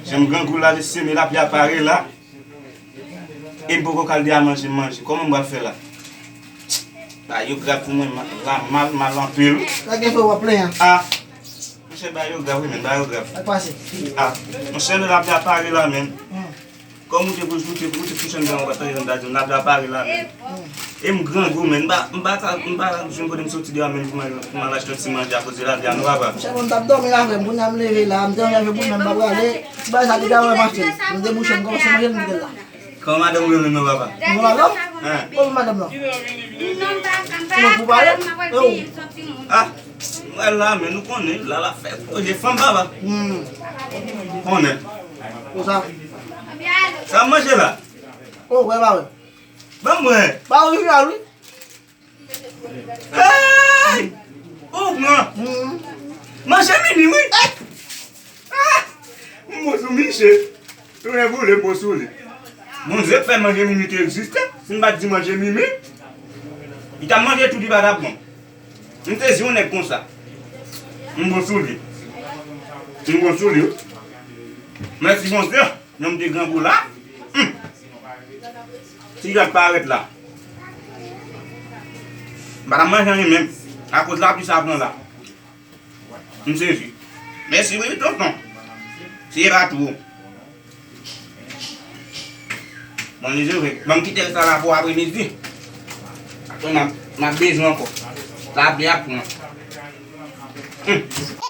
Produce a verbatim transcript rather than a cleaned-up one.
Jan m grangou la, mesye, men lapli a pare la. E m poko ka al de a manje m manje. Kòman m pral fè la? Bagay yo grav pou mwen, ma- la mal, mal anpil. Sa gen fè w ap plenyen? Ah, monchè, bagay yo grav, wi, men, bagay yo grav. Sa k pase? Ah, monchè, lapli a pare la, men. Hmm. Kòm ou te pou, ou te pou, ou te pou chanm dan ou pa tande, m ta di w, lapli a pare la, men. Hmm. E m grangou, men. M pa, m pa ka, m pa jwenn kote m soti deyò, men, pou m al, pou m al achte yon ti manje akoz de lapli a, non, papa. Monchè, bon, m t ap dòmi la, frè m. Kounye a m leve la, m te anvi achte pou mwen, m pa prale. Ti bagay sa te garan mache. M debouche, m kòmanse manje l, m kite l la. Kòman madanm ou rele non, papa? Mwen madanm? Hein? Kòman madanm nan? Ou pou pale? E ou? Ah, mwen la, men nou konnen, la la fè pwoje fanm, papa. Hmm. Konnen. Konsa. Sa manje la? Oh, wè, ba wè. Ban mwen. Ba orijinal, wi. Hey! Ou pran. Hmm. Manje mimi, wi. Ah! M bon sou miche. Tounen boule, m bon sou li. Bondye k fè manje mimi te egziste. Si m pa t di manje mimi, li t ap manje tou, li pa t ap bon. M sezi yon nèg konsa. M bon sou li. M bon sou li, wi. Mèsi Bondye. Jan m te grangou la. Hmm. Ti jan parèt la. M pa t ap manje anyen menm. Akoz lapli sa pran la. M sezi. Mèsi wi, tonton. Se pa tou. Bon, li jere. Ban m kite l sa la pou apremidi. Apre, m ap, m ap bezwen ankò. Lapli ap pran. Hmm.